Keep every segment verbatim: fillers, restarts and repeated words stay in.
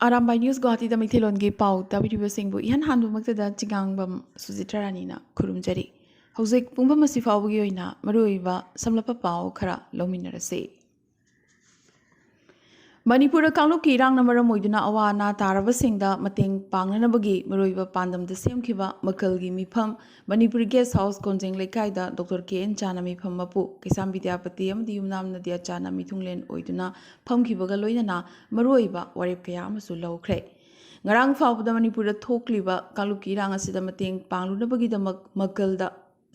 Arambai news ꯒꯨꯋꯥꯍꯥꯇꯤꯗ ꯃꯩꯇꯩꯂꯣꯟꯒꯤ ꯄꯥꯎ ꯇꯥꯕꯤꯔꯤꯕꯁꯤꯡꯕꯨ ꯏꯍꯥꯟ ꯍꯥꯟꯕꯃꯛꯇꯗ ꯆꯤꯉꯥꯡꯕꯝ ꯁꯨꯖꯤꯇ꯭ꯔꯥ ꯔꯥꯅꯤꯅ ꯈꯨꯔꯨꯝꯖꯔꯤ꯫ ꯍꯧꯖꯤꯛ ꯄꯨꯡꯐꯝ ꯑꯁꯤ ꯐꯥꯎꯕꯒꯤ ꯑꯣꯏꯅ ꯃꯔꯨꯑꯣꯏꯕ ꯁꯝꯂꯞꯄ ꯄꯥꯎ ꯈꯔ ꯂꯧꯃꯤꯟꯅꯔꯁꯤ꯫ ꯃꯅꯤꯄꯨꯔꯗ ꯀꯥꯡꯂꯨꯞꯀꯤ ꯏꯔꯥꯡꯅ ꯃꯔꯝ ꯑꯣꯏꯗꯨꯅ ꯑꯋꯥ ꯑꯅꯥ ꯇꯥꯔꯕꯁꯤꯡꯗ ꯃꯇꯦꯡ ꯄꯥꯡꯅꯅꯕꯒꯤ ꯃꯔꯨꯑꯣꯏꯕ ꯄꯥꯟꯗꯝꯗ ꯁꯦꯝꯈꯤꯕ ꯃꯀꯜꯒꯤ ꯃꯤꯐꯝ ꯃꯅꯤꯄꯨꯔ ꯒꯦꯁ ꯍꯥꯎꯁ ꯀꯣꯟꯖꯦꯡ ꯂꯩꯀꯥꯏꯗ ꯗꯣꯛꯇꯔ ꯀꯦ ꯑꯦꯟ ꯆꯥꯅ ꯃꯤꯐꯝ ꯃꯄꯨ ꯀꯩꯁꯥꯝ ꯕꯤꯗ꯭ꯌꯥꯄꯇꯤ ꯑꯃꯗꯤ ꯌꯨꯝꯅꯥꯝ ꯅꯗꯤꯌꯥ ꯆꯥꯅ ꯃꯤꯊꯨꯡꯂꯦꯟ ꯑꯣꯏꯗꯨꯅ ꯐꯝꯈꯤꯕꯒ ꯂꯣꯏꯅꯅ ꯃꯔꯨꯑꯣꯏꯕ ꯋꯥꯔꯦꯞ ꯀꯌꯥ ꯑꯃꯁꯨ ꯂꯧꯈ꯭ꯔꯦ꯫ ꯉꯔꯥꯡ ꯐꯥꯎꯕꯗ ꯃꯅꯤꯄꯨꯔꯗ ꯊꯣꯛꯂꯤꯕ ꯀꯥꯡꯂꯨꯞꯀꯤ ꯏꯔꯥꯡ ꯑꯁꯤꯗ ꯃꯇꯦꯡ ꯄꯥꯡꯂꯨꯅꯕꯒꯤꯗꯃꯛ ꯃꯀꯜꯗ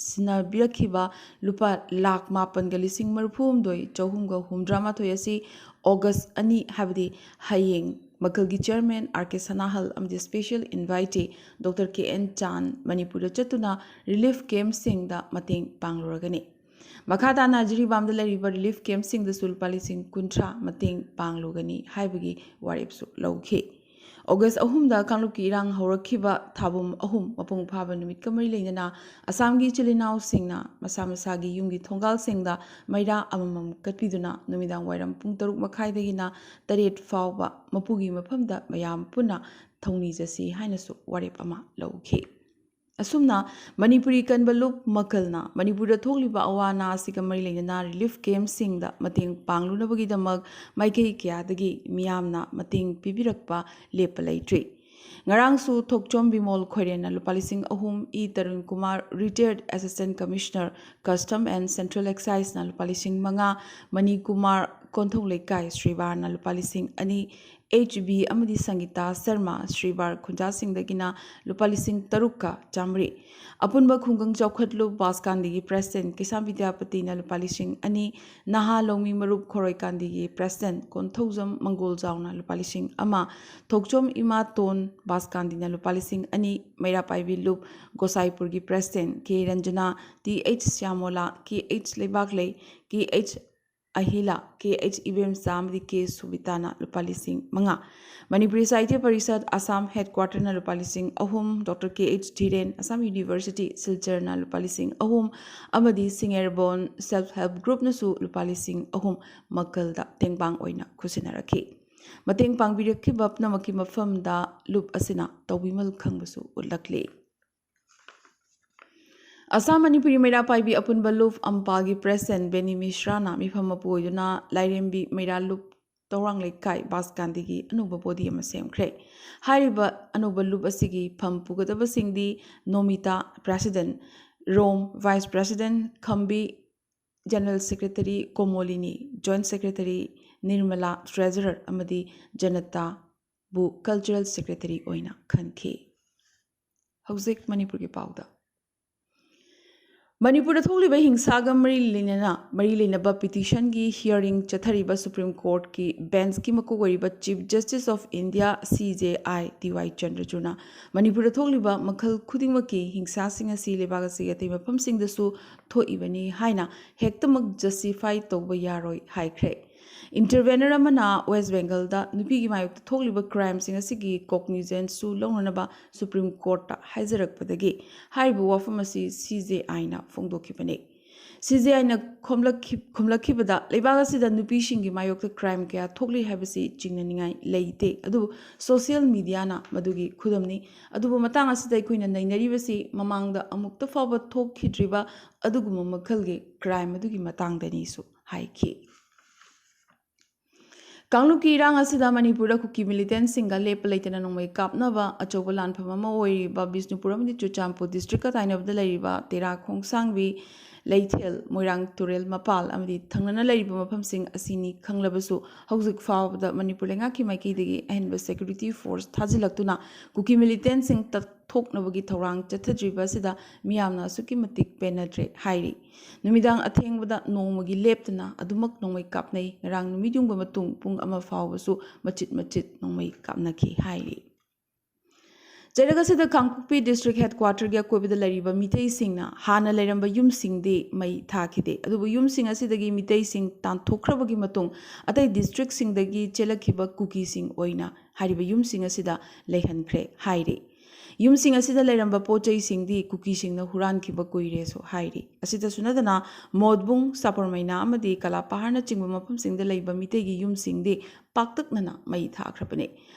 ꯁꯤꯟꯅꯕꯤꯔꯛꯈꯤꯕ ꯂꯨꯄꯥ ꯂꯥꯈ ꯃꯥꯄꯟꯒ ꯂꯤꯁꯤꯡ ꯃꯔꯤꯐꯨ ꯍꯨꯝꯗꯣꯏ ꯆꯍꯨꯝꯒ ꯍꯨꯝꯗ꯭ꯔꯥ ꯃꯥꯊꯣꯏ ꯑꯁꯤ ꯑꯣꯒꯁ ꯑꯅꯤ, ꯍꯥꯏꯕꯗꯤ ꯍꯌꯦꯡ, ꯃꯀꯜꯒꯤ ꯆꯤꯌꯔꯃꯦꯟ ꯑꯥꯔ ꯀꯦ ꯁꯅꯥꯍꯜ ꯑꯃꯗꯤ ꯁ꯭ꯄꯦꯁꯤꯌꯦꯜ ꯏꯟꯚꯥꯏꯇꯤ ꯗꯣꯛꯇꯔ ꯀꯦ ꯑꯦꯟ ꯆꯥꯟ ꯃꯅꯤꯄꯨꯔꯗ ꯆꯠꯇꯨꯅ ꯔꯤꯂꯤꯐ ꯀꯦꯝꯞꯁꯤꯡꯗ ꯃꯇꯦꯡ ꯄꯥꯡꯂꯨꯔꯒꯅꯤ꯫ ꯃꯈꯥ ꯇꯥꯅ ꯖꯤꯔꯤꯕꯥꯝꯗ ꯂꯩꯔꯤꯕ ꯔꯤꯂꯤꯐ ꯀꯦꯝꯞꯁꯤꯡꯗꯁꯨ ꯂꯨꯄꯥ ꯂꯤꯁꯤꯡ ꯀꯨꯟꯊ꯭ꯔꯥ ꯃꯇꯦꯡ ꯄꯥꯡꯂꯨꯒꯅꯤ ꯍꯥꯏꯕꯒꯤ ꯋꯥꯔꯦꯞꯁꯨ ꯂꯧꯈꯤ꯫ ꯑꯣꯒꯁ ꯑꯍꯨꯝꯗ ꯀꯥꯡꯂꯨꯞꯀꯤ ꯏꯔꯥꯡ ꯍꯧꯔꯛꯈꯤꯕ ꯊꯥꯕꯨꯝ ꯑꯍꯨꯝ ꯃꯄꯨꯡ ꯐꯥꯕ ꯅꯨꯃꯤꯠꯀ ꯃꯔꯤ ꯂꯩꯅꯅ ꯑꯁꯥꯝꯒꯤ ꯏꯆꯤꯜ ꯏꯅꯥꯎꯁꯤꯡꯅ ꯃꯁꯥ ꯃꯁꯥꯒꯤ ꯌꯨꯝꯒꯤ ꯊꯣꯡꯒꯥꯜꯁꯤꯡꯗ ꯃꯩꯔꯥ ꯑꯃꯃꯝ ꯀꯠꯄꯤꯗꯨꯅ ꯅꯨꯃꯤꯗꯥꯡ ꯋꯥꯏꯔꯝ ꯄꯨꯡ ꯇꯔꯨꯛ ꯃꯈꯥꯏꯗꯒꯤꯅ ꯇꯔꯦꯠ ꯐꯥꯎꯕ ꯃꯄꯨꯒꯤ ꯃꯐꯝꯗ ꯃꯌꯥꯝ ꯄꯨꯟꯅ ꯊꯧꯅꯤꯖꯁꯤ ꯍꯥꯏꯅꯁꯨ ꯋꯥꯔꯦꯞ ꯑꯃ ꯂꯧꯈꯤ꯫ ꯑꯁꯨꯝꯅ ꯃꯅꯤꯄꯨꯔꯤ ꯀꯟꯕ ꯂꯨꯞ ꯃꯀꯜꯅ ꯃꯅꯤꯄꯨꯔꯗ ꯊꯣꯛꯂꯤꯕ ꯑꯋꯥ ꯑꯅꯥ ꯑꯁꯤꯒ ꯃꯔꯤ ꯂꯩꯅꯅ ꯔꯤꯂꯤꯐ ꯀꯦꯝꯞꯁꯤꯡꯗ ꯃꯇꯦꯡ ꯄꯥꯡꯂꯨꯅꯕꯒꯤꯗꯃꯛ ꯃꯥꯏꯀꯩ ꯀꯌꯥꯗꯒꯤ ꯃꯤꯌꯥꯝꯅ ꯃꯇꯦꯡ ꯄꯤꯕꯤꯔꯛꯄ ꯂꯦꯞꯄ ꯂꯩꯇ꯭ꯔꯤ꯫ ꯉꯔꯥꯡꯁꯨ ꯊꯣꯛꯆꯣꯝ ꯕꯤꯃꯣꯜ ꯈꯣꯏꯔꯦꯟꯅ ꯂꯨꯄꯥ ꯂꯤꯁꯤꯡ ꯑꯍꯨꯝ, E Tarun Kumar, retired assistant commissioner custom and central excise ꯅ ꯂꯨꯄꯥ ꯂꯤꯁꯤꯡ ꯃꯉꯥ, ꯃꯅꯤ ꯀꯨꯃꯥꯔ ꯀꯣꯟꯊꯧ ꯂꯩꯀꯥꯏ ꯁ꯭ꯔꯤꯕꯥꯔꯅ ꯂꯨꯄꯥ ꯂꯤꯁꯤꯡ ꯑꯅꯤ, ꯑꯩꯆ ꯕꯤ ꯑꯃꯗꯤ ꯁꯪꯒꯤꯇꯥ ꯁꯔꯃ ꯁ꯭ꯔꯤꯕꯥꯔ ꯈꯨꯟꯖꯥꯁꯤꯡꯗꯒꯤꯅ ꯂꯨꯄꯥ ꯂꯤꯁꯤꯡ ꯇꯔꯨꯛꯀ ꯆꯥꯝꯃꯔꯤ꯫ ꯑꯄꯨꯟꯕ ꯈꯨꯡꯒꯪ ꯆꯥꯎꯈꯠꯂꯨꯞ ꯕꯥꯁꯀꯥꯟꯗꯤꯒꯤ ꯄ꯭ꯔꯦꯁꯤꯗꯦꯟ ꯀꯤꯁꯥꯟ ꯕꯤꯗ꯭ꯌꯥꯄꯇꯤꯅ ꯂꯨꯄꯥ ꯂꯤꯁꯤꯡ ꯑꯅꯤ, ꯅꯍꯥ ꯂꯧꯃꯤ ꯃꯔꯨꯞ ꯈꯣꯔꯣꯏꯀꯥꯟꯗꯤꯒꯤ ꯄ꯭ꯔꯦꯁꯤꯗꯦꯟ ꯀꯣꯟꯊꯧꯖꯝ ꯃꯪꯒꯣꯜꯖꯥꯎꯅ ꯂꯨꯄꯥ ꯂꯤꯁꯤꯡ ꯑꯃ, ꯊꯣꯛꯆꯣꯝ ꯏꯃꯥꯇꯣꯟ ꯕꯥꯁꯀꯥꯟꯗꯤꯅ ꯂꯨꯄꯥ ꯂꯤꯁꯤꯡ ꯑꯅꯤ, ꯃꯩꯔꯥ ꯄꯥꯏꯕꯤ ꯂꯨꯞ ꯒꯣꯁꯥꯏꯄꯨꯔꯒꯤ ꯄ꯭ꯔꯦꯁꯤꯗꯦꯟ ꯀꯦ ꯔꯟꯖꯅꯥ, ꯇꯤ ꯑꯩꯆ ꯁ꯭ꯌꯥꯃꯣꯂꯥ, ꯀꯦ ꯑꯩꯆ ꯂꯩꯕꯥꯛꯂꯩ, ꯀꯦ ꯑꯩꯆ ꯑꯍꯤꯂꯥ, ꯀꯦ ꯑꯩꯆ ꯏꯕꯦꯝꯆꯥ ꯑꯃꯗꯤ ꯀꯦ ꯁꯨꯕꯤꯇꯥꯅ ꯂꯨꯄꯥ ꯂꯤꯁꯤꯡ ꯃꯉꯥ, ꯃꯅꯤꯄꯨꯔꯤ ꯁꯥꯍꯤꯇ꯭ꯌ ꯄꯔꯤꯁꯠ ꯑꯁꯥꯝ ꯍꯦꯗꯀ꯭ꯋꯥꯇꯔꯅ ꯂꯨꯄꯥ ꯂꯤꯁꯤꯡ ꯑꯍꯨꯝ, ꯗꯣꯛꯇꯔ ꯀꯦ ꯑꯩꯆ ꯙꯤꯔꯦꯟ, ꯑꯁꯥꯝ ꯌꯨꯅꯤꯚꯔꯁꯤꯇꯤ ꯁꯤꯜꯆꯔꯅ ꯂꯨꯄꯥ ꯂꯤꯁꯤꯡ ꯑꯍꯨꯝ ꯑꯃꯗꯤ ꯁꯤꯡꯉꯦꯔꯕꯣꯟ ꯁꯦꯜꯐ ꯍꯦꯜꯞ ꯒ꯭ꯔꯨꯞꯅꯁꯨ ꯂꯨꯄꯥ ꯂꯤꯁꯤꯡ ꯑꯍꯨꯝ ꯃꯀꯜꯗ ꯇꯦꯡꯕꯥꯡ ꯑꯣꯏꯅ ꯈꯨꯠꯁꯤꯟꯅꯔꯛꯈꯤ꯫ ꯃꯇꯦꯡ ꯄꯥꯡꯕꯤꯔꯛꯈꯤꯕ ꯄꯨꯝꯅꯃꯛꯀꯤ ꯃꯐꯝꯗ ꯂꯨꯞ ꯑꯁꯤꯅ ꯇꯧꯕꯤꯃꯜ ꯈꯪꯕꯁꯨ ꯎꯠꯂꯛꯂꯤ꯫ ꯑꯁꯥꯝ ꯃꯅꯤꯄꯨꯔꯤ ꯃꯩꯔꯥ ꯄꯥꯏꯕꯤ ꯑꯄꯨꯟꯕ ꯂꯨꯞ ꯑꯝꯄꯥꯒꯤ ꯄ꯭ꯔꯦꯁꯤꯗꯦꯟ ꯕꯦꯅꯤ ꯃꯤꯁ꯭ꯔꯥꯅ ꯃꯤꯐꯝ ꯃꯄꯨ ꯑꯣꯏꯗꯨꯅ ꯂꯥꯏꯔꯦꯝꯕꯤ ꯃꯩꯔꯥ ꯂꯨꯞ ꯇꯧꯔꯥꯡ ꯂꯩꯀꯥꯏ ꯕꯥꯁꯀꯥꯟꯗꯤꯒꯤ ꯑꯅꯧꯕ ꯕꯣꯗꯤ ꯑꯃ ꯁꯦꯝꯈ꯭ꯔꯦ꯫ ꯍꯥꯏꯔꯤꯕ ꯑꯅꯧꯕ ꯂꯨꯞ ꯑꯁꯤꯒꯤ ꯐꯝ ꯄꯨꯒꯗꯕꯁꯤꯡꯗꯤ Nomita, president, Rom, vice president, Khambi, general secretary, Komolini, joint secretary, Nirmala, treasurer, ꯑꯃꯗꯤ ꯖꯅꯇꯥꯕꯨ ꯀꯜꯆꯔꯦꯜ ꯁꯦꯀ꯭ꯔꯦꯇꯔꯤ ꯑꯣꯏꯅ ꯈꯟꯈꯤ꯫ ꯍꯧꯖꯤꯛ ꯃꯅꯤꯄꯨꯔꯒꯤ ꯄꯥꯎꯗ꯫ ꯃꯅꯤꯄꯨꯔꯗ ꯊꯣꯛꯂꯤꯕ ꯍꯤꯡꯁꯥꯒ ꯃꯔꯤ ꯂꯩꯅꯅ, ꯃꯔꯤ ꯂꯩꯅꯕ ꯄꯤꯇꯤꯁꯟꯒꯤ ꯍꯤꯌꯔꯤꯡ ꯆꯠꯊꯔꯤꯕ ꯁꯨꯄ꯭ꯔꯤꯝ ꯀꯣꯔꯠꯀꯤ ꯕꯦꯟꯁꯀꯤ ꯃꯀꯣꯛ ꯑꯣꯏꯔꯤꯕ ꯆꯤꯐ ꯖꯁꯇꯤꯁ ꯑꯣꯐ ꯏꯟꯗꯤꯌꯥ, ꯁꯤ ꯖꯦ ꯑꯥꯏ, ꯗꯤ ꯋꯥꯏ ꯆꯟꯗ꯭ꯔꯆꯨꯗꯅ ꯃꯅꯤꯄꯨꯔꯗ ꯊꯣꯛꯂꯤꯕ ꯃꯈꯜ ꯈꯨꯗꯤꯡꯃꯛꯀꯤ ꯍꯤꯡꯁꯥꯁꯤꯡ ꯑꯁꯤ ꯂꯩꯕꯥꯛ ꯑꯁꯤꯒꯤ ꯑꯇꯩ ꯃꯐꯝꯁꯤꯡꯗꯁꯨ ꯊꯣꯛꯏꯕꯅꯤ ꯍꯥꯏꯅ ꯍꯦꯛꯇꯃꯛ ꯖꯁꯇꯤꯐꯥꯏ ꯇꯧꯕ ꯌꯥꯔꯣꯏ ꯍꯥꯏꯈ꯭ꯔꯦ꯫ ꯏꯟꯇꯔꯚꯦꯅꯔ ꯑꯃꯅ ꯋꯦꯁ ꯕꯦꯡꯒꯜꯗ ꯅꯨꯄꯤꯒꯤ ꯃꯥꯌꯣꯛꯇ ꯊꯣꯛꯂꯤꯕ ꯀ꯭ꯔꯥꯏꯝꯁꯤꯡ ꯑꯁꯤꯒꯤ ꯀꯣꯒꯅꯤꯖꯦꯟꯁꯁꯨ ꯂꯧꯅꯅꯕ ꯁꯨꯄ꯭ꯔꯤꯝ ꯀꯣꯔꯠꯇ ꯍꯥꯏꯖꯔꯛꯄꯗꯒꯤ ꯍꯥꯏꯔꯤꯕ ꯋꯥꯐꯝ ꯑꯁꯤ ꯁꯤ ꯖꯦ ꯑꯥꯏꯅ ꯐꯣꯡꯗꯣꯛꯈꯤꯕꯅꯤ꯫ ꯁꯤ ꯖꯦ ꯑꯥꯏꯅ ꯈꯣꯝꯂꯛꯈꯤ-, ꯈꯨꯝꯂꯛꯈꯤꯕꯗ, ꯂꯩꯕꯥꯛ ꯑꯁꯤꯗ ꯅꯨꯄꯤꯁꯤꯡꯒꯤ ꯃꯥꯌꯣꯛꯇ ꯀ꯭ꯔꯥꯏꯝ ꯀꯌꯥ ꯊꯣꯛꯂꯤ ꯍꯥꯏꯕꯁꯤ ꯆꯤꯡꯅꯅꯤꯡꯉꯥꯏ ꯂꯩꯇꯦ, ꯑꯗꯨꯕꯨ ꯁꯣꯁꯤꯌꯦꯜ ꯃꯤꯗꯤꯌꯥꯅ ꯃꯗꯨꯒꯤ ꯈꯨꯗꯝꯅꯤ꯫ ꯑꯗꯨꯕꯨ ꯃꯇꯥꯡ ꯑꯁꯤꯗ ꯑꯩꯈꯣꯏꯅ ꯅꯩꯅꯔꯤꯕꯁꯤ ꯃꯃꯥꯡꯗ ꯑꯃꯨꯛꯇ ꯐꯥꯎꯕ ꯊꯣꯛꯈꯤꯗ꯭ꯔꯤꯕ ꯑꯗꯨꯒꯨꯝꯕ ꯃꯈꯜꯒꯤ ꯀ꯭ꯔꯥꯏꯝ ꯑꯗꯨꯒꯤ ꯃꯇꯥꯡꯗꯅꯤꯁꯨ ꯍꯥꯏꯈꯤ꯫ ꯀꯥꯡꯂꯨꯞꯀꯤ ꯏꯔꯥꯡ ꯑꯁꯤꯗ ꯃꯅꯤꯄꯨꯔꯗ ꯀꯨꯀꯤ ꯃꯤꯂꯤꯇꯦꯟꯁꯤꯡꯒ ꯂꯦꯞꯄ ꯂꯩꯇꯅ ꯅꯣꯡꯃꯩ ꯀꯥꯞꯅꯕ ꯑꯆꯧꯕ ꯂꯥꯟꯐꯝ ꯑꯃ ꯑꯣꯏꯔꯤꯕ ꯕꯤꯁꯅꯨꯄꯨꯔ ꯑꯃꯗꯤ ꯆꯨꯔꯆꯥꯟꯄꯨꯔ ꯗꯤꯁꯇ꯭ꯔꯤꯛꯀ ꯇꯥꯏꯅꯕꯗ ꯂꯩꯔꯤꯕ ꯇꯦꯔꯥ ꯈꯣꯡꯁꯥꯡꯕꯤ, ꯂꯩꯊꯦꯜ, ꯃꯣꯏꯔꯥꯡ ꯇꯨꯔꯦꯜ ꯃꯄꯥꯜ ꯑꯃꯗꯤ ꯊꯪꯅꯅ ꯂꯩꯔꯤꯕ ꯃꯐꯝꯁꯤꯡ ꯑꯁꯤꯅꯤ ꯈꯪꯂꯕꯁꯨ, ꯍꯧꯖꯤꯛ ꯐꯥꯎꯕꯗ ꯃꯅꯤꯄꯨꯔ ꯂꯩꯉꯥꯛꯀꯤ ꯃꯥꯏꯀꯩꯗꯒꯤ ꯑꯍꯦꯟꯕ ꯁꯦꯀ꯭ꯌꯨꯔꯤꯇꯤ ꯐꯣꯔꯁ ꯊꯥꯖꯤꯜꯂꯛꯇꯨꯅ ꯀꯨꯀꯤ ꯃꯤꯂꯤꯇꯦꯟꯁꯤꯡ ꯇꯛꯊꯣꯛꯅꯕꯒꯤ ꯊꯧꯔꯥꯡ ꯆꯠꯊꯗ꯭ꯔꯤꯕ ꯑꯁꯤꯗ ꯃꯤꯌꯥꯝꯅ ꯑꯁꯨꯛꯀꯤ ꯃꯇꯤꯛ ꯄꯦꯟꯅꯗ꯭ꯔꯦ ꯍꯥꯏꯔꯤ꯫ ꯅꯨꯃꯤꯗꯥꯡ ꯑꯊꯦꯡꯕꯗ ꯅꯣꯡꯃꯒꯤ ꯂꯦꯞꯇꯅ ꯑꯗꯨꯃꯛ ꯅꯣꯡꯃꯩ ꯀꯥꯞꯅꯩ꯫ ꯉꯔꯥꯡ ꯅꯨꯃꯤꯠ ꯌꯨꯡꯕ ꯃꯇꯨꯡ ꯄꯨꯡ ꯑꯃ ꯐꯥꯎꯕꯁꯨ ꯃꯆꯤꯠ ꯃꯆꯤꯠ ꯅꯣꯡꯃꯩ ꯀꯥꯞꯅꯈꯤ ꯍꯥꯏꯔꯤ꯫ ꯆꯩꯔꯛ ꯑꯁꯤꯗ ꯀꯥꯡꯄꯣꯛꯄꯤ ꯗꯤꯁꯇ꯭ꯔꯤꯛ ꯍꯦꯗꯀ꯭ꯋꯥꯇꯔꯒꯤ ꯑꯀꯣꯏꯕꯗ ꯂꯩꯔꯤꯕ ꯃꯤꯇꯩꯁꯤꯡꯅ ꯍꯥꯟꯅ ꯂꯩꯔꯝꯕ ꯌꯨꯝꯁꯤꯡꯗꯤ ꯃꯩ ꯊꯥꯈꯤꯗꯦ, ꯑꯗꯨꯕꯨ ꯌꯨꯝꯁꯤꯡ ꯑꯁꯤꯗꯒꯤ ꯃꯤꯇꯩꯁꯤꯡ ꯇꯥꯟꯊꯣꯛꯈ꯭ꯔꯕꯒꯤ ꯃꯇꯨꯡ ꯑꯇꯩ ꯗꯤꯁꯇ꯭ꯔꯤꯛꯁꯤꯡꯗꯒꯤ ꯆꯦꯜꯂꯛꯈꯤꯕ ꯀꯨꯀꯤꯁꯤꯡ ꯑꯣꯏꯅ ꯍꯥꯏꯔꯤꯕ ꯌꯨꯝꯁꯤꯡ ꯑꯁꯤꯗ ꯂꯩꯍꯟꯈ꯭ꯔꯦ ꯍꯥꯏꯔꯤ꯫ ꯌꯨꯝꯁꯤꯡ ꯑꯁꯤꯗ ꯂꯩꯔꯝꯕ ꯄꯣꯠ ꯆꯩꯁꯤꯡꯗꯤ ꯀꯨꯀꯤꯁꯤꯡꯅ ꯍꯨꯔꯥꯟꯈꯤꯕ ꯀꯨꯏꯔꯦꯁꯨ ꯍꯥꯏꯔꯤ꯫ ꯑꯁꯤꯗꯁꯨ ꯅꯠꯇꯅ ꯃꯣꯠꯕꯨꯡ, ꯁꯥꯄꯨꯔꯃꯩꯅꯥ ꯑꯃꯗꯤ ꯀꯂꯥꯄꯥꯍꯥꯔꯅꯆꯤꯡꯕ ꯃꯐꯝꯁꯤꯡꯗ ꯂꯩꯕ ꯃꯤꯇꯩꯒꯤ ꯌꯨꯝꯁꯤꯡꯗꯤ ꯄꯥꯛꯇꯛꯅꯅ ꯃꯩ ꯊꯥꯈ꯭ꯔꯕꯅꯤ꯫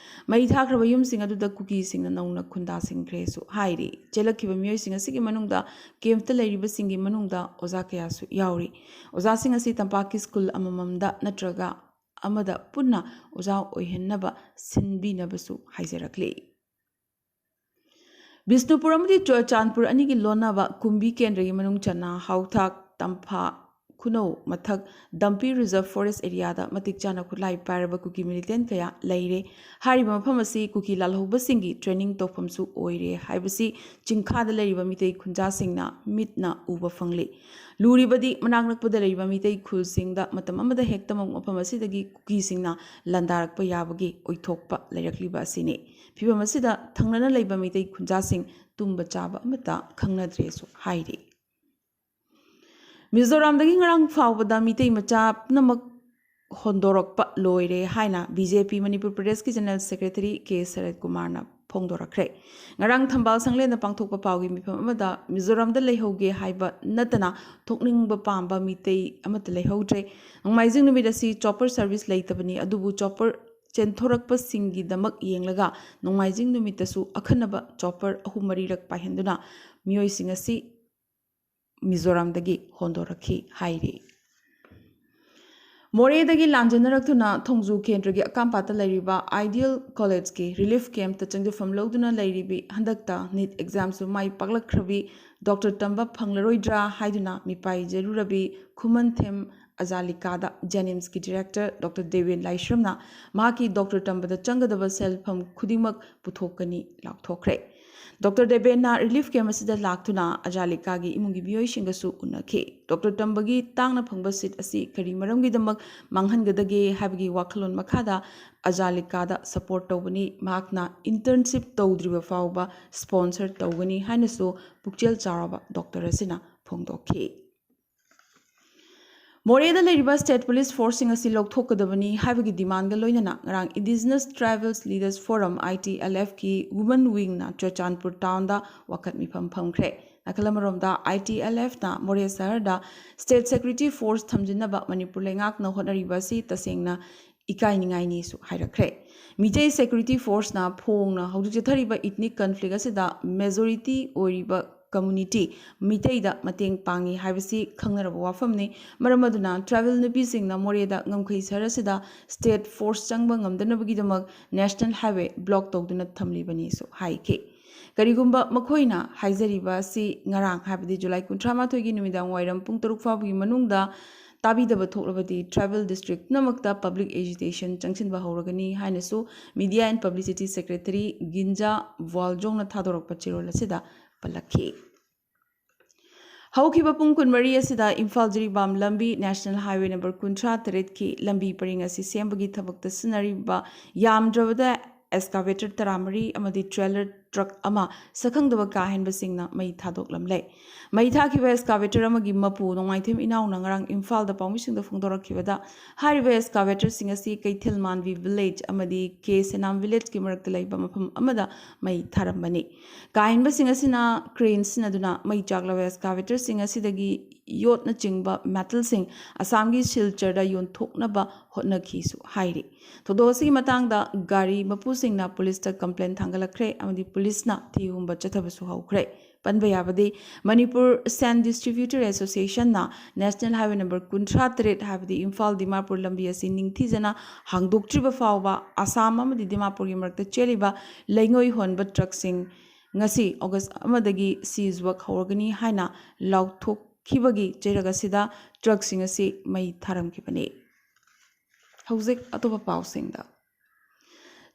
ꯃꯩ ꯊꯥꯈ꯭ꯔꯕ ꯌꯨꯝꯁꯤꯡ ꯑꯗꯨꯗ ꯀꯨꯀꯤꯁꯤꯡꯅ ꯅꯧꯅ ꯈꯨꯟꯗꯥꯁꯤꯟꯈ꯭ꯔꯦꯁꯨ ꯍꯥꯏꯔꯤ꯫ ꯆꯦꯜꯂꯛꯈꯤꯕ ꯃꯤꯑꯣꯏꯁꯤꯡ ꯑꯁꯤꯒꯤ ꯃꯅꯨꯡꯗ ꯀꯦꯝꯞꯇ ꯂꯩꯔꯤꯕꯁꯤꯡꯒꯤ ꯃꯅꯨꯡꯗ ꯑꯣꯖꯥ ꯀꯌꯥꯁꯨ ꯌꯥꯎꯔꯤ꯫ ꯑꯣꯖꯥꯁꯤꯡ ꯑꯁꯤ ꯇꯝꯄꯥꯛꯀꯤ ꯁ꯭ꯀꯨꯜ ꯑꯃꯃꯝꯗ ꯅꯠꯇ꯭ꯔꯒ ꯑꯃꯗ ꯄꯨꯟꯅ ꯑꯣꯖꯥ ꯑꯣꯏꯍꯟꯅꯕ ꯁꯤꯟꯕꯤꯅꯕꯁꯨ ꯍꯥꯏꯖꯔꯛꯂꯤ꯫ ꯕꯤꯁꯅꯨꯄꯨꯔ ꯑꯃꯗꯤ ꯆꯨꯔꯆꯥꯟꯄꯨꯔ ꯑꯅꯤꯒꯤ ꯂꯣꯟꯅꯕ ꯀꯨꯝꯕꯤ ꯀꯦꯟꯗ꯭ꯔꯒꯤ ꯃꯅꯨꯡ ꯆꯟꯅ ꯍꯥꯎꯊꯥꯛ, ꯇꯝꯐꯥ, ꯈꯨꯅꯧ ꯃꯊꯛ, ꯗꯝꯄꯤ ꯔꯤꯖꯔꯚ ꯐꯣꯔꯦꯁ ꯑꯦꯔꯤꯌꯥꯗ ꯃꯇꯤꯛ ꯆꯥꯅ ꯈꯨꯠꯂꯥꯏ ꯄꯥꯏꯔꯕ ꯀꯨꯀꯤ ꯃꯤꯂꯤꯇꯦꯟ ꯀꯌꯥ ꯂꯩꯔꯦ꯫ ꯍꯥꯏꯔꯤꯕ ꯃꯐꯝ ꯑꯁꯤ ꯀꯨꯀꯤ ꯂꯥꯜꯍꯧꯕꯁꯤꯡꯒꯤ ꯇ꯭ꯔꯦꯅꯤꯡ ꯇꯧꯐꯝꯁꯨ ꯑꯣꯏꯔꯦ ꯍꯥꯏꯕꯁꯤ ꯆꯤꯡꯈꯥꯗ ꯂꯩꯔꯤꯕ ꯃꯤꯇꯩ ꯈꯨꯟꯖꯥꯁꯤꯡꯅ ꯃꯤꯠꯅ ꯎꯕ ꯐꯪꯂꯤ꯫ ꯂꯨꯔꯤꯕꯗꯤ ꯃꯅꯥꯛ ꯅꯛꯄꯗ ꯂꯩꯔꯤꯕ ꯃꯤꯇꯩ ꯈꯨꯜꯁꯤꯡꯗ ꯃꯇꯝ ꯑꯃꯗ ꯍꯦꯛꯇꯃꯛ ꯃꯐꯝ ꯑꯁꯤꯗꯒꯤ ꯀꯨꯀꯤꯁꯤꯡꯅ ꯂꯥꯟꯗꯥꯔꯛꯄ ꯌꯥꯕꯒꯤ ꯑꯣꯏꯊꯣꯛꯄ ꯂꯩꯔꯛꯂꯤꯕ ꯑꯁꯤꯅꯤ꯫ ꯐꯤꯚꯝ ꯑꯁꯤꯗ ꯊꯪꯅꯅ ꯂꯩꯕ ꯃꯤꯇꯩ ꯈꯨꯟꯖꯥꯁꯤꯡ ꯇꯨꯝꯕ ꯆꯥꯕ ꯑꯃꯠꯇ ꯈꯪꯅꯗ꯭ꯔꯦꯁꯨ ꯍꯥꯏꯔꯤ꯫ ꯃꯤꯖꯣꯔꯥꯝꯗꯒꯤ ꯉꯔꯥꯡ ꯐꯥꯎꯕꯗ ꯃꯤꯇꯩ ꯃꯆꯥ ꯄꯨꯝꯅꯃꯛ ꯍꯣꯟꯗꯣꯔꯛꯄ ꯂꯣꯏꯔꯦ ꯍꯥꯏꯅ ꯕꯤ ꯖꯦ ꯄꯤ ꯃꯅꯤꯄꯨꯔ ꯄ꯭ꯔꯗꯦꯁꯀꯤ ꯖꯦꯅꯔꯦꯜ ꯁꯦꯀ꯭ꯔꯦꯇꯔꯤ ꯀꯦ ꯁꯔꯠ ꯀꯨꯃꯥꯔꯅ ꯐꯣꯡꯗꯣꯔꯛꯈ꯭ꯔꯦ꯫ ꯉꯔꯥꯡ ꯊꯝꯕꯥꯜ ꯁꯪꯂꯦꯟꯗ ꯄꯥꯡꯊꯣꯛꯄ ꯄꯥꯎꯒꯤ ꯃꯤꯐꯝ ꯑꯃꯗ ꯃꯤꯖꯣꯔꯥꯝꯗ ꯂꯩꯍꯧꯒꯦ ꯍꯥꯏꯕ ꯅꯠꯇꯅ ꯊꯣꯛꯅꯤꯡꯕ ꯄꯥꯝꯕ ꯃꯤꯇꯩ ꯑꯃꯠꯇ ꯂꯩꯍꯧꯗ꯭ꯔꯦ꯫ ꯅꯣꯡꯃꯥꯏꯖꯤꯡ ꯅꯨꯃꯤꯠ ꯑꯁꯤ ꯆꯣꯄꯔ ꯁꯔꯚꯤꯁ ꯂꯩꯇꯕꯅꯤ, ꯑꯗꯨꯕꯨ ꯆꯣꯄꯔ ꯆꯦꯟꯊꯣꯔꯛꯄꯁꯤꯡꯒꯤꯗꯃꯛ ꯌꯦꯡꯂꯒ ꯅꯣꯡꯃꯥꯏꯖꯤꯡ ꯅꯨꯃꯤꯠꯇꯁꯨ ꯑꯈꯟꯅꯕ ꯆꯣꯄꯔ ꯑꯍꯨꯝ ꯃꯔꯤꯔꯛ ꯄꯥꯏꯍꯟꯗꯨꯅ ꯃꯤꯑꯣꯏꯁꯤꯡ ꯑꯁꯤ ꯃꯤꯖꯣꯔꯥꯝꯗꯒꯤ ꯍꯣꯟꯗꯣꯔꯛꯈꯤ ꯍꯥꯏꯔꯤ꯫ ꯃꯣꯔꯦꯗꯒꯤ ꯂꯥꯟꯖꯦꯟꯅꯔꯛꯇꯨꯅ ꯊꯣꯡꯖꯨ ꯀꯦꯟꯗ꯭ꯔꯒꯤ ꯑꯀꯥꯝꯄꯥꯠꯇ ꯂꯩꯔꯤꯕ ꯑꯥꯏꯗꯤꯌꯦꯜ ꯀꯣꯂꯦꯖꯀꯤ ꯔꯤꯂꯤꯐ ꯀꯦꯝꯞꯇ ꯆꯪꯖꯐꯝ ꯂꯧꯗꯨꯅ ꯂꯩꯔꯤꯕꯤ, ꯍꯟꯗꯛꯇ ꯅꯤꯠ ꯑꯦꯛꯖꯥꯝꯁꯨ ꯃꯥꯏ ꯄꯥꯛꯂꯛꯈ꯭ꯔꯕꯤ ꯗꯣꯛꯇꯔ ꯇꯝꯕ ꯐꯪꯂꯔꯣꯏꯗ꯭ꯔꯥ ꯍꯥꯏꯗꯨꯅ ꯃꯤꯄꯥꯏꯖꯔꯨꯔꯕꯤ ꯈꯨꯃꯟꯊꯦꯝ ꯑꯖꯥꯂꯤꯀꯥꯗ ꯖꯦꯅꯤꯝꯁꯀꯤ ꯗꯤꯔꯦꯛꯇꯔ ꯗꯣꯛꯇꯔ ꯗꯦꯕꯦꯟ ꯂꯥꯏꯁ꯭ꯔꯝꯅ ꯃꯍꯥꯛꯀꯤ ꯗꯣꯛꯇꯔ ꯇꯝꯕꯗ ꯆꯪꯒꯗꯕ ꯁꯦꯜꯐꯝ ꯈꯨꯗꯤꯡꯃꯛ ꯄꯨꯊꯣꯛꯀꯅꯤ ꯂꯥꯎꯊꯣꯛꯈ꯭ꯔꯦ꯫ ꯗꯣꯛꯇꯔ ꯗꯦꯕꯦꯟꯅ ꯔꯤꯂꯤꯐ ꯀꯦꯝꯞ ꯑꯁꯤꯗ ꯂꯥꯛꯇꯨꯅ ꯑꯖꯥꯂꯤꯀꯥꯒꯤ ꯏꯃꯨꯡꯒꯤ ꯃꯤꯑꯣꯏꯁꯤꯡꯒꯁꯨ ꯎꯅꯈꯤ꯫ ꯗꯣꯛꯇꯔ ꯇꯝꯕꯒꯤ ꯇꯥꯡꯅ ꯐꯪꯕ ꯁꯤꯠ ꯑꯁꯤ ꯀꯔꯤ ꯃꯔꯝꯒꯤꯗꯃꯛ ꯃꯥꯡꯍꯟꯒꯗꯒꯦ ꯍꯥꯏꯕꯒꯤ ꯋꯥꯈꯜꯂꯣꯟ ꯃꯈꯥꯗ ꯑꯖꯥꯂꯤꯀꯥꯗ ꯁꯄꯣꯔꯠ ꯇꯧꯕꯅꯤ, ꯃꯍꯥꯛꯅ ꯏꯟꯇꯔꯟꯁꯤꯞ ꯇꯧꯗ꯭ꯔꯤꯕ ꯐꯥꯎꯕ ꯁ꯭ꯄꯣꯟꯁꯔ ꯇꯧꯒꯅꯤ ꯍꯥꯏꯅꯁꯨ ꯄꯨꯛꯆꯦꯜ ꯆꯥꯎꯔꯕ ꯗꯣꯛꯇꯔ ꯑꯁꯤꯅ ꯐꯣꯡꯗꯣꯛꯈꯤ꯫ ꯃꯣꯔꯦꯗ ꯂꯩꯔꯤꯕ ꯁ꯭ꯇꯦꯠ ꯄꯨꯂꯤꯁ ꯐꯣꯔꯁꯁꯤꯡ ꯑꯁꯤ ꯂꯧꯊꯣꯛꯀꯗꯕꯅꯤ ꯍꯥꯏꯕꯒꯤ ꯗꯤꯃꯥꯟꯒ ꯂꯣꯏꯅꯅ ꯉꯔꯥꯡ Indigenous Tribals Leaders Forum, I T L F ꯀꯤ ꯋꯨꯃꯟ ꯋꯤꯡꯅ ꯆꯨꯔꯆꯥꯟꯄꯨꯔ ꯇꯥꯎꯟꯗ ꯋꯥꯀꯠ ꯃꯤꯐꯝ ꯐꯝꯈ꯭ꯔꯦ꯫ ꯅꯥꯀꯜ ꯑꯃꯔꯣꯝꯗ, I T L F ꯅ ꯃꯣꯔꯦ ꯁꯍꯔꯗ ꯁ꯭ꯇꯦꯠ ꯁꯦꯀ꯭ꯌꯨꯔꯤꯇꯤ ꯐꯣꯔꯁ ꯊꯝꯖꯤꯟꯅꯕ ꯃꯅꯤꯄꯨꯔ ꯂꯩꯉꯥꯛꯅ ꯍꯣꯠꯅꯔꯤꯕ ꯑꯁꯤ ꯇꯁꯦꯡꯅ ꯏꯀꯥꯏꯅꯤꯡꯉꯥꯏꯅꯤꯁꯨ ꯍꯥꯏꯔꯛꯈ꯭ꯔꯦ꯫ ꯃꯤꯇꯩ ꯁꯦꯀ꯭ꯌꯨꯔꯤꯇꯤ ꯐꯣꯔꯁꯅ ꯐꯣꯡꯅ ꯍꯧꯖꯤꯛ ꯆꯠꯊꯔꯤꯕ ꯏꯊꯅꯤꯛ ꯀꯟꯐ꯭ꯂꯤꯛ ꯑꯁꯤꯗ ꯃꯦꯖꯣꯔꯤꯇꯤ ꯑꯣꯏꯔꯤꯕ ꯀꯝꯃꯨꯅꯤꯇꯤ ꯃꯤꯇꯩꯗ ꯃꯇꯦꯡ ꯄꯥꯡꯉꯤ ꯍꯥꯏꯕꯁꯤ ꯈꯪꯅꯔꯕ ꯋꯥꯐꯝꯅꯤ꯫ ꯃꯔꯝ ꯑꯗꯨꯅ ꯇ꯭ꯔꯥꯏꯕꯦꯜ ꯅꯨꯄꯤꯁꯤꯡꯅ ꯃꯣꯔꯦꯗ ꯉꯝꯈꯩ ꯁꯍꯔ ꯑꯁꯤꯗ ꯁ꯭ꯇꯦꯠ ꯐꯣꯔꯁ ꯆꯪꯕ ꯉꯝꯗꯅꯕꯒꯤꯗꯃꯛ ꯅꯦꯁꯅꯦꯜ ꯍꯥꯏꯋꯦ ꯕ꯭ꯂꯣꯛ ꯇꯧꯗꯨꯅ ꯊꯝꯂꯤꯕꯅꯤꯁꯨ ꯍꯥꯏꯈꯤ꯫ ꯀꯔꯤꯒꯨꯝꯕ ꯃꯈꯣꯏꯅ ꯍꯥꯏꯖꯔꯤꯕ ꯑꯁꯤ ꯉꯔꯥꯡ, ꯍꯥꯏꯕꯗꯤ ꯖꯨꯂꯥꯏ ꯀꯨꯟꯊ꯭ꯔꯥ ꯃꯥꯊꯣꯏꯒꯤ ꯅꯨꯃꯤꯗꯥꯡ ꯋꯥꯏꯔꯝ ꯄꯨꯡ ꯇꯔꯨꯛ ꯐꯥꯎꯕꯒꯤ ꯃꯅꯨꯡꯗ ꯇꯥꯕꯤꯗꯕ ꯊꯣꯛꯂꯕꯗꯤ ꯇ꯭ꯔꯥꯏꯕꯦꯜ ꯗꯤꯁꯇ꯭ꯔꯤꯛ ꯄꯨꯝꯅꯃꯛꯇ ꯄꯕ꯭ꯂꯤꯛ ꯑꯦꯖꯤꯇꯦꯁꯟ ꯆꯪꯁꯤꯟꯕ ꯍꯧꯔꯒꯅꯤ ꯍꯥꯏꯅꯁꯨ Media and Publicity Secretary ꯒꯤꯟꯖꯥ ꯋꯥꯜꯖꯣꯡꯅ ꯊꯥꯗꯣꯔꯛꯄ ꯆꯦꯔꯣꯜ ꯑꯁꯤꯗ ꯄꯜꯂꯛꯈꯤ꯫ ꯍꯧꯈꯤꯕ ꯄꯨꯡ ꯀꯨꯟꯃꯔꯤ ꯑꯁꯤꯗ ꯏꯝꯐꯥꯜ ꯖꯤꯔꯤꯕꯥꯝ ꯂꯝꯕꯤ ꯅꯦꯁꯅꯦꯜ ꯍꯥꯏꯋꯦ ꯅꯝꯕꯔ ꯀꯨꯟꯊ꯭ꯔꯥ ꯇꯔꯦꯠꯀꯤ ꯂꯝꯕꯤ ꯄꯔꯤꯡ ꯑꯁꯤ ꯁꯦꯝꯕꯒꯤ ꯊꯕꯛꯇ ꯁꯤꯖꯤꯟꯅꯔꯤꯕ ꯌꯥꯝꯗ꯭ꯔꯕꯗ ꯑꯦꯛꯁꯀꯥꯚꯦꯇꯔ ꯇꯔꯥꯃꯔꯤ ꯑꯃꯗꯤ ꯇ꯭ꯔꯦꯂꯔ ꯇ꯭ꯔꯛ ꯑꯃ ꯁꯛꯈꯪꯗꯕ ꯀꯥ ꯍꯦꯟꯕꯁꯤꯡꯅ ꯃꯩ ꯊꯥꯗꯣꯛꯂꯝꯂꯦ꯫ ꯃꯩ ꯊꯥꯈꯤꯕ ꯑꯦꯛꯁꯀꯥꯚꯦꯇꯔ ꯑꯃꯒꯤ ꯃꯄꯨ ꯅꯣꯡꯃꯥꯏꯊꯦꯝ ꯏꯅꯥꯎꯅ ꯉꯔꯥꯡ ꯏꯝꯐꯥꯜꯗ ꯄꯥꯎꯃꯤꯁꯤꯡꯗ ꯐꯣꯡꯗꯣꯔꯛꯈꯤꯕꯗ, ꯍꯥꯏꯔꯤꯕ ꯑꯦꯛꯁꯀꯥꯚꯦꯇꯔꯁꯤꯡ ꯑꯁꯤ ꯀꯩꯊꯦꯜ ꯃꯥꯟꯕꯤ ꯚꯤꯂꯦꯖ ꯑꯃꯗꯤ ꯀꯦ ꯁꯦꯅꯥꯝ ꯚꯤꯂꯦꯖꯀꯤ ꯃꯔꯛꯇ ꯂꯩꯕ ꯃꯐꯝ ꯑꯃꯗ ꯃꯩ ꯊꯥꯔꯝꯕꯅꯤ꯫ ꯀꯥ ꯍꯦꯟꯕꯁꯤꯡ ꯑꯁꯤꯅ ꯀ꯭ꯔꯦꯟ ꯁꯤꯖꯤꯟꯅꯗꯨꯅ ꯃꯩ ꯆꯥꯛꯂꯕ ꯑꯦꯛꯁꯀꯥꯚꯦꯇꯔꯁꯤꯡ ꯑꯁꯤꯗꯒꯤ ꯌꯣꯠꯅꯆꯤꯡꯕ ꯃꯦꯇꯜꯁꯤꯡ ꯑꯁꯥꯝꯒꯤ ꯁꯤꯜꯆꯔꯗ ꯌꯣꯟꯊꯣꯛꯅꯕ ꯍꯣꯠꯅꯈꯤꯁꯨ ꯍꯥꯏꯔꯤ꯫ ꯊꯧꯗꯣꯛ ꯑꯁꯤꯒꯤ ꯃꯇꯥꯡꯗ ꯒꯥꯔꯤ ꯃꯄꯨꯁꯤꯡꯅ ꯄꯨꯂꯤꯁꯇ ꯀꯝꯄ꯭ꯂꯦꯟ ꯊꯥꯡꯒꯠꯂꯛꯈ꯭ꯔꯦ ꯑꯃꯗꯤ ꯄꯨꯂꯤꯁꯅ ꯊꯤꯍꯨꯝꯕ ꯆꯠꯊꯕꯁꯨ ꯍꯧꯈ꯭ꯔꯦ꯫ ꯄꯟꯕ ꯌꯥꯕꯗꯤ, ꯃꯅꯤꯄꯨꯔ ꯁꯦꯟ ꯗꯤꯁꯇ꯭ꯔꯤꯕ꯭ꯌꯨꯇꯔ ꯑꯦꯁꯣꯁꯤꯌꯦꯁꯟꯅ ꯅꯦꯁꯅꯦꯜ ꯍꯥꯏꯋꯦ ꯅꯝꯕꯔ ꯀꯨꯟꯊ꯭ꯔꯥ ꯇꯔꯦꯠ, ꯍꯥꯏꯕꯗꯤ ꯏꯝꯐꯥꯜ ꯗꯤꯃꯥꯄꯨꯔ ꯂꯝꯕꯤ ꯑꯁꯤ ꯅꯤꯡꯊꯤꯖꯅ ꯍꯥꯡꯗꯣꯛꯇ꯭ꯔꯤꯕ ꯐꯥꯎꯕ ꯑꯁꯥꯝ ꯑꯃꯗꯤ ꯗꯤꯃꯥꯄꯨꯔꯒꯤ ꯃꯔꯛꯇ ꯆꯦꯜꯂꯤꯕ ꯂꯩꯉꯣꯏ ꯍꯣꯟꯕ ꯇ꯭ꯔꯛꯁꯤꯡ ꯉꯁꯤ ꯑꯣꯒꯁ ꯑꯃꯗꯒꯤ ꯁꯤꯖ ꯋꯥꯛ ꯍꯧꯔꯒꯅꯤ ꯍꯥꯏꯅ ꯂꯥꯎꯊꯣꯛꯈꯤꯕꯒꯤ ꯆꯩꯔꯛ ꯑꯁꯤꯗ ꯇ꯭ꯔꯛꯁꯤꯡ ꯑꯁꯤ ꯃꯩ ꯊꯥꯔꯝꯈꯤꯕꯅꯤ꯫ ꯍꯧꯖꯤꯛ ꯑꯇꯣꯞꯄ ꯄꯥꯎꯁꯤꯡꯗ꯫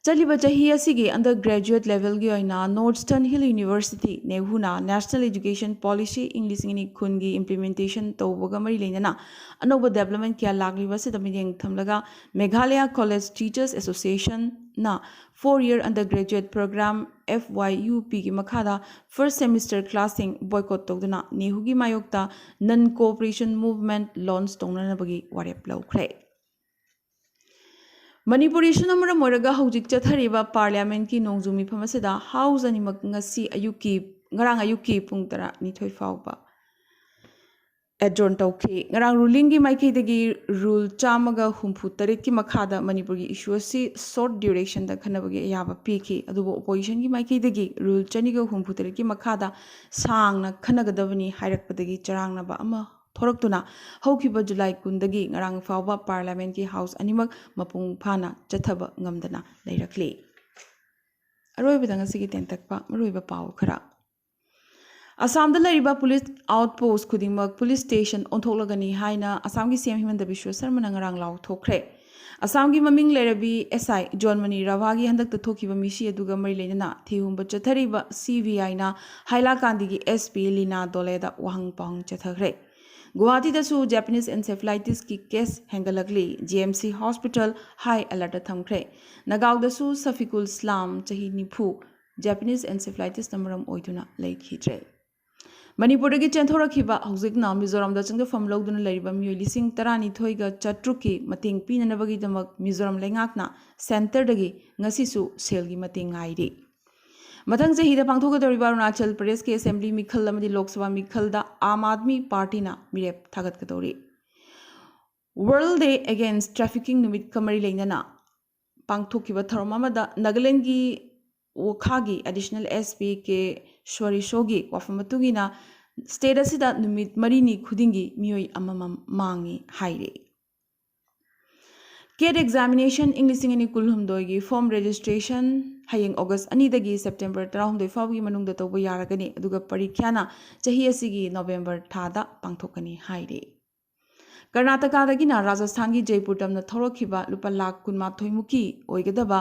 ꯆꯠꯂꯤꯕ ꯆꯍꯤ ꯑꯁꯤꯒꯤ ꯑꯟꯗꯔ ꯒ꯭ꯔꯦꯖꯨꯑꯦꯠ ꯂꯦꯚꯦꯜꯒꯤ ꯑꯣꯏꯅ Northern Hill University, ꯅꯦꯍꯨꯅ National Education Policy ꯏꯪ ꯂꯤꯁꯤꯡ ꯑꯅꯤ ꯀꯨꯟꯒꯤ implementation ꯇꯧꯕꯒ ꯃꯔꯤ ꯂꯩꯅꯅ ꯑꯅꯧꯕ development ꯀꯌꯥ ꯂꯥꯛꯂꯤꯕ ꯑꯁꯤꯗ ꯃꯤꯠꯌꯦꯡ ꯊꯝꯂꯒ Meghalaya College Teachers Association, ꯅ four year undergraduate program F Y U P ꯒꯤ ꯃꯈꯥꯗ first semester class ꯁꯤꯡ boycott ꯇꯧꯗꯨꯅ ꯅꯦꯍꯨꯒꯤ ꯃꯥꯌꯣꯛꯇ non cooperation movement launch ꯇꯧꯅꯅꯕꯒꯤ ꯋꯥꯔꯦꯞ ꯂꯧꯈ꯭ꯔꯦ꯫ ꯃꯅꯤꯄꯨꯔ issue ꯅ ꯃꯔꯝ ꯑꯣꯏꯔꯒ ꯍꯧꯖꯤꯛ ꯆꯠꯊꯔꯤꯕ parliament ꯀꯤ ꯅꯣꯡꯖꯨ ꯃꯤꯐꯝ ꯑꯁꯤꯗ house ꯑꯅꯤꯃꯛ ꯉꯁꯤ ꯑꯌꯨꯛꯀꯤ, ꯉꯔꯥꯡ ꯑꯌꯨꯛꯀꯤ ꯄꯨꯡ ꯇꯔꯥꯅꯤꯊꯣꯏ ꯐꯥꯎꯕ adjourn ꯇꯧꯈꯤ꯫ ꯉꯔꯥꯡ ruling ꯒꯤ ꯃꯥꯏꯀꯩꯗꯒꯤ rule ꯆꯥꯝꯃꯒ ꯍꯨꯝꯐꯨ ꯇꯔꯦꯠꯀꯤ ꯃꯈꯥꯗ ꯃꯅꯤꯄꯨꯔꯒꯤ issue ꯑꯁꯤ short duration ꯗ ꯈꯟꯅꯕꯒꯤ ꯑꯌꯥꯕ ꯄꯤꯈꯤ꯫ ꯑꯗꯨꯕꯨ opposition ꯒꯤ ꯃꯥꯏꯀꯩꯗꯒꯤ rule ꯆꯅꯤꯒ ꯍꯨꯝꯐꯨ ꯇꯔꯦꯠꯀꯤ ꯃꯈꯥꯗ ꯁꯥꯡꯅ ꯈꯟꯅꯒꯗꯕꯅꯤ ꯍꯥꯏꯔꯛꯄꯗꯒꯤ ꯆꯔꯥꯡꯅꯕ ꯑꯃ ꯊꯣꯔꯛꯇꯨꯅ ꯍꯧꯈꯤꯕ ꯖꯨꯂꯥꯏ ꯀꯨꯟꯗꯒꯤ ꯉꯔꯥꯡ ꯐꯥꯎꯕ parliament ꯀꯤ house ꯑꯅꯤꯃꯛ ꯃꯄꯨꯡ ꯐꯥꯅ ꯆꯠꯊꯕ ꯉꯝꯗꯅ ꯂꯩꯔꯛꯂꯤ꯫ ꯑꯔꯣꯏꯕꯗ ꯉꯁꯤꯒꯤ ꯇꯦꯟꯇꯛꯄ ꯃꯔꯨꯑꯣꯏꯕ ꯄꯥꯎ ꯈꯔ꯫ ꯑꯁꯥꯝꯗ ꯂꯩꯔꯤꯕ police outpost ꯈꯨꯗꯤꯡꯃꯛ police station ꯑꯣꯟꯊꯣꯛꯂꯒꯅꯤ ꯍꯥꯏꯅ ꯑꯁꯥꯝꯒꯤ C M ꯍꯤꯃꯟꯇ ꯕꯤꯁ꯭ꯋ ꯁꯔꯃꯅ ꯉꯔꯥꯡ ꯂꯥꯎꯊꯣꯛꯈ꯭ꯔꯦ꯫ ꯑꯁꯥꯝꯒꯤ ꯃꯃꯤꯡ ꯂꯩꯔꯕꯤ S I ꯖꯣꯟꯃꯅꯤ ꯔꯚꯥꯒꯤ ꯍꯟꯗꯛꯇ ꯊꯣꯛꯈꯤꯕ ꯃꯤꯁꯤ ꯑꯗꯨꯒ ꯃꯔꯤ ꯂꯩꯅꯅ ꯊꯤꯍꯨꯝꯕ ꯆꯠꯊꯔꯤꯕ C B I ꯅ ꯍꯥꯏꯂꯥꯀꯥꯟꯗꯤꯒꯤ S P ꯂꯤꯅꯥ ꯗꯣꯂꯦꯗ ꯋꯥꯍꯪ ꯄꯥꯎꯍꯪ ꯆꯠꯊꯈ꯭ꯔꯦ꯫ ꯒꯨꯋꯥꯍꯥꯇꯤꯗꯁꯨ Japanese encephalitis ꯀꯤ case ꯍꯦꯟꯒꯠꯂꯛꯂꯤ꯫ G M C hospital high alert ꯇ ꯊꯝꯈ꯭ꯔꯦ꯫ ꯅꯒꯥꯎꯗꯁꯨ ꯁꯐꯤꯀꯨꯜ ꯏꯁꯂꯥꯝ, ꯆꯍꯤ ꯅꯤꯐꯨ, Japanese encephalitis ꯅ ꯃꯔꯝ ꯑꯣꯏꯗꯨꯅ ꯂꯩꯈꯤꯗ꯭ꯔꯦ꯫ ꯃꯅꯤꯄꯨꯔꯗꯒꯤ ꯆꯦꯟꯊꯣꯔꯛꯈꯤꯕ, ꯍꯧꯖꯤꯛꯅ ꯃꯤꯖꯣꯔꯥꯝꯗ ꯆꯪꯖꯐꯝ ꯂꯧꯗꯨꯅ ꯂꯩꯔꯤꯕ ꯃꯤꯑꯣꯏ ꯂꯤꯁꯤꯡ ꯇꯔꯥꯅꯤꯊꯣꯏꯒ ꯆꯥꯇ꯭ꯔꯨꯛꯀꯤ ꯃꯇꯦꯡ ꯄꯤꯅꯅꯕꯒꯤꯗꯃꯛ ꯃꯤꯖꯣꯔꯥꯝ ꯂꯩꯉꯥꯛꯅ centre ꯗꯒꯤ ꯉꯁꯤꯁꯨ ꯁꯦꯜꯒꯤ ꯃꯇꯦꯡ ꯉꯥꯏꯔꯤ꯫ ꯃꯊꯪ ꯆꯍꯤꯗ ꯄꯥꯡꯊꯣꯛꯀꯗꯧꯔꯤꯕ ꯑꯔꯨꯅꯥꯆꯜ ꯄ꯭ꯔꯗꯦꯁꯀꯤ assembly ꯃꯤꯈꯜ ꯑꯃꯗꯤ ꯂꯣꯛ ꯁꯚꯥ ꯃꯤꯈꯜꯗ ꯑꯥꯝ ꯑꯥꯗꯃꯤ ꯄꯥꯔꯇꯤꯅ ꯃꯤꯔꯦꯞ ꯊꯥꯒꯠꯀꯗꯧꯔꯤ꯫ World Day Against Trafficking ꯅꯨꯃꯤꯠꯀ ꯃꯔꯤ ꯂꯩꯅꯅ ꯄꯥꯡꯊꯣꯛꯈꯤꯕ ꯊꯧꯔꯝ ꯑꯃꯗ ꯅꯥꯒꯥꯂꯦꯟꯒꯤ ꯋꯣꯈꯥꯒꯤ additional S P ꯀꯦ ꯁ꯭ꯋꯥꯔꯤꯁꯣꯒꯤ ꯋꯥꯐꯝ ꯃꯇꯨꯡ ꯏꯟꯅ state ꯑꯁꯤꯗ ꯅꯨꯃꯤꯠ ꯃꯔꯤꯅꯤ ꯈꯨꯗꯤꯡꯒꯤ ꯃꯤꯑꯣꯏ ꯑꯃꯃꯝ ꯃꯥꯡꯉꯤ ꯍꯥꯏꯔꯤ꯫ ꯀꯦꯠ examination ꯏꯪ ꯂꯤꯁꯤꯡ ꯑꯅꯤ ꯀꯨꯟꯍꯨꯝꯗꯣꯏꯒꯤ form registration ꯍꯌꯦꯡ August ꯑꯅꯤꯗꯒꯤ September ꯇꯔꯥꯍꯨꯝꯗꯣꯏ ꯐꯥꯎꯕꯒꯤ ꯃꯅꯨꯡꯗ ꯇꯧꯕ ꯌꯥꯔꯒꯅꯤ, ꯑꯗꯨꯒ ꯄꯔꯤꯈ꯭ꯌꯥꯅ ꯆꯍꯤ ꯑꯁꯤꯒꯤ November ꯊꯥꯗ ꯄꯥꯡꯊꯣꯛꯀꯅꯤ ꯍꯥꯏꯔꯤ꯫ ꯀꯔꯅꯥꯇꯀꯥꯗꯒꯤꯅ ꯔꯥꯖꯁꯊꯥꯟꯒꯤ ꯖꯩꯄꯨꯔ ꯇꯝꯅ ꯊꯧꯔꯛꯈꯤꯕ ꯂꯨꯄꯥ ꯂꯥꯈ ꯀꯨꯟꯃꯥꯊꯣꯏ ꯃꯨꯛꯀꯤ ꯑꯣꯏꯒꯗꯕ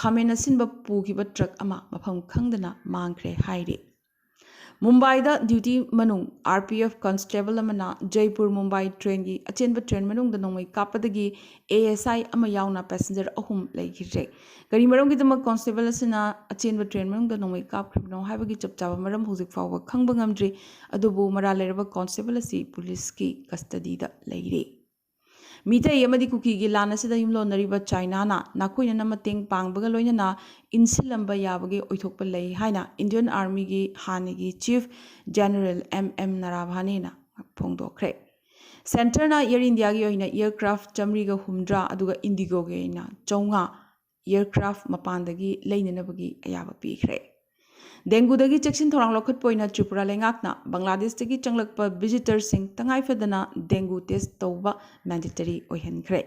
ꯈꯥꯃꯦꯟ ꯑꯁꯤꯟꯕ ꯄꯨꯈꯤꯕ truck ꯑꯃ ꯃꯐꯝ ꯈꯪꯗꯅ ꯃꯥꯡꯈ꯭ꯔꯦ ꯍꯥꯏꯔꯤ꯫ ꯃꯨꯝꯕꯥꯏꯗ ꯗ꯭ꯌꯨꯇꯤ ꯃꯅꯨꯡ ꯑꯥꯔ ꯄꯤ ꯑꯦꯐ ꯀꯟꯁꯇꯦꯕꯜ ꯑꯃꯅ ꯖꯩꯄꯨꯔ ꯃꯨꯝꯕꯥꯏ ꯇ꯭ꯔꯦꯟꯒꯤ ꯑꯆꯦꯟꯕ ꯇ꯭ꯔꯦꯟ ꯃꯅꯨꯡꯗ ꯅꯣꯡꯃꯩ ꯀꯥꯞꯄꯗꯒꯤ ꯑꯦ ꯑꯦꯁ ꯑꯥꯏ ꯑꯃ ꯌꯥꯎꯅ ꯄꯦꯁꯦꯟꯖꯔ ꯑꯍꯨꯝ ꯂꯩꯈꯤꯗ꯭ꯔꯦ꯫ ꯀꯔꯤ ꯃꯔꯝꯒꯤꯗꯃꯛ ꯀꯣꯟꯁꯇꯦꯕꯜ ꯑꯁꯤꯅ ꯑꯆꯦꯟꯕ ꯇ꯭ꯔꯦꯟ ꯃꯅꯨꯡꯗ ꯅꯣꯡꯃꯩ ꯀꯥꯞꯈ꯭ꯔꯤꯕꯅꯣ ꯍꯥꯏꯕꯒꯤ ꯆꯞ ꯆꯥꯕ ꯃꯔꯝ ꯍꯧꯖꯤꯛ ꯐꯥꯎꯕ ꯈꯪꯕ ꯉꯝꯗ꯭ꯔꯤ꯫ ꯑꯗꯨꯕꯨ ꯃꯔꯥꯜ ꯂꯩꯔꯕ ꯀꯣꯟꯁꯇꯦꯕꯜ ꯑꯁꯤ ꯄꯨꯂꯤꯁꯀꯤ ꯀꯁꯇꯗꯤꯗ ꯂꯩꯔꯤ꯫ ꯃꯤꯇꯩ ꯑꯃꯗꯤ ꯀꯨꯀꯤꯒꯤ ꯂꯥꯟ ꯑꯁꯤꯗ ꯌꯨꯝꯂꯣꯟꯅꯔꯤꯕ ꯆꯥꯏꯅꯥꯅ ꯅꯥꯈꯣꯏꯅꯅ ꯃꯇꯦꯡ ꯄꯥꯡꯕꯒ ꯂꯣꯏꯅꯅ ꯏꯟꯁꯤꯜꯂꯝꯕ ꯌꯥꯕꯒꯤ ꯑꯣꯏꯊꯣꯛꯄ ꯂꯩ ꯍꯥꯏꯅ ꯏꯟꯗꯤꯌꯟ ꯑꯥꯔꯃꯤꯒꯤ ꯍꯥꯟꯅꯒꯤ ꯆꯤꯐ ꯖꯦꯅꯔꯦꯜ ꯑꯦꯝ ꯑꯦꯝ ꯅꯔꯥꯚꯥꯅꯦꯅ ꯐꯣꯡꯗꯣꯛꯈ꯭ꯔꯦ꯫ ꯁꯦꯟꯇꯔꯅ ꯑꯦꯌꯔ ꯏꯟꯗꯤꯌꯥꯒꯤ ꯑꯣꯏꯅ ꯑꯦꯌꯔꯀ꯭ꯔꯥꯐ ꯆꯥꯃꯔꯤꯒ ꯍꯨꯝꯗ꯭ꯔꯥ ꯑꯗꯨꯒ ꯏꯟꯗꯤꯒꯣꯒꯤ ꯑꯣꯏꯅ ꯆꯥꯝꯃꯉꯥ ꯑꯦꯌꯔꯀ꯭ꯔꯥꯐ ꯃꯄꯥꯟꯗꯒꯤ ꯂꯩꯅꯅꯕꯒꯤ ꯑꯌꯥꯕ ꯄꯤꯈ꯭ꯔꯦ꯫ ꯗꯦꯡꯒꯨꯗꯒꯤ ꯆꯦꯛꯁꯤꯟ ꯊꯧꯔꯥꯡ ꯂꯧꯈꯠꯄ ꯑꯣꯏꯅ ꯇ꯭ꯔꯤꯄꯨꯔꯥ ꯂꯩꯉꯥꯛꯅ ꯕꯪꯒ꯭ꯂꯥꯗꯦꯁꯇꯒꯤ ꯆꯪꯂꯛꯄ ꯚꯤꯖꯤꯇꯔꯁꯤꯡ ꯇꯉꯥꯏ ꯐꯗꯅ ꯗꯦꯡꯒꯨ ꯇꯦꯁ ꯇꯧꯕ ꯃꯦꯟꯗꯦꯇꯔꯤ ꯑꯣꯏꯍꯟꯈ꯭ꯔꯦ꯫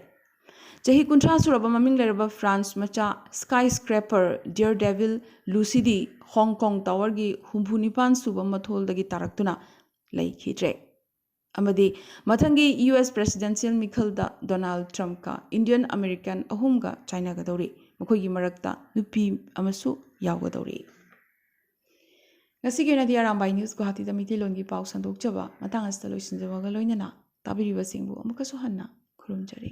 ꯆꯍꯤ ꯀꯨꯟꯊ꯭ꯔꯥ ꯁꯨꯔꯕ ꯃꯃꯤꯡ ꯂꯩꯔꯕ ꯐ꯭ꯔꯥꯟꯁ ꯃꯆꯥ ꯁ꯭ꯀꯥꯏ ꯁ꯭ꯀ꯭ꯔꯦꯄꯔ ꯗꯤꯌꯔ ꯗꯦꯚꯤꯜ ꯂꯨꯁꯤꯗꯤ ꯍꯣꯡ ꯀꯣꯡ ꯇꯥꯋꯔꯒꯤ ꯍꯨꯝꯐꯨ ꯅꯤꯄꯥꯟ ꯁꯨꯕ ꯃꯊꯣꯜꯗꯒꯤ ꯇꯥꯔꯛꯇꯨꯅ ꯂꯩꯈꯤꯗ꯭ꯔꯦ꯫ ꯑꯃꯗꯤ ꯃꯊꯪꯒꯤ ꯌꯨ ꯑꯦꯁ ꯄ꯭ꯔꯦꯁꯤꯗꯦꯟꯁꯤꯌꯦꯜ ꯃꯤꯈꯜꯗ ꯗꯣꯅꯥꯜꯗ ꯇ꯭ꯔꯝꯞꯀ ꯏꯟꯗꯤꯌꯟ ꯑꯃꯦꯔꯤꯀꯟ ꯑꯍꯨꯝꯒ ꯆꯥꯏꯅꯒꯗꯧꯔꯤ꯫ ꯃꯈꯣꯏꯒꯤ ꯃꯔꯛꯇ ꯅꯨꯄꯤ ꯑꯃꯁꯨ ꯌꯥꯎꯒꯗꯧꯔꯤ꯫ ꯉꯁꯤꯒꯤ ꯑꯣꯏꯅꯗꯤ ꯑꯔꯥꯝꯕꯥꯏ ꯅ꯭ꯌꯨꯁ ꯒꯨꯋꯥꯍꯥꯇꯤꯗ ꯃꯩꯇꯩꯂꯣꯟꯒꯤ ꯄꯥꯎ ꯁꯟꯗꯣꯛꯆꯕ ꯃꯇꯥꯡ ꯑꯁꯤꯗ ꯂꯣꯏꯁꯤꯟꯖꯕꯒ ꯂꯣꯏꯅꯅ ꯇꯥꯕꯤꯔꯤꯕꯁꯤꯡꯕꯨ ꯑꯃꯨꯛꯀꯁꯨ ꯍꯟꯅ ꯈꯨꯔꯨꯝꯖꯔꯤ꯫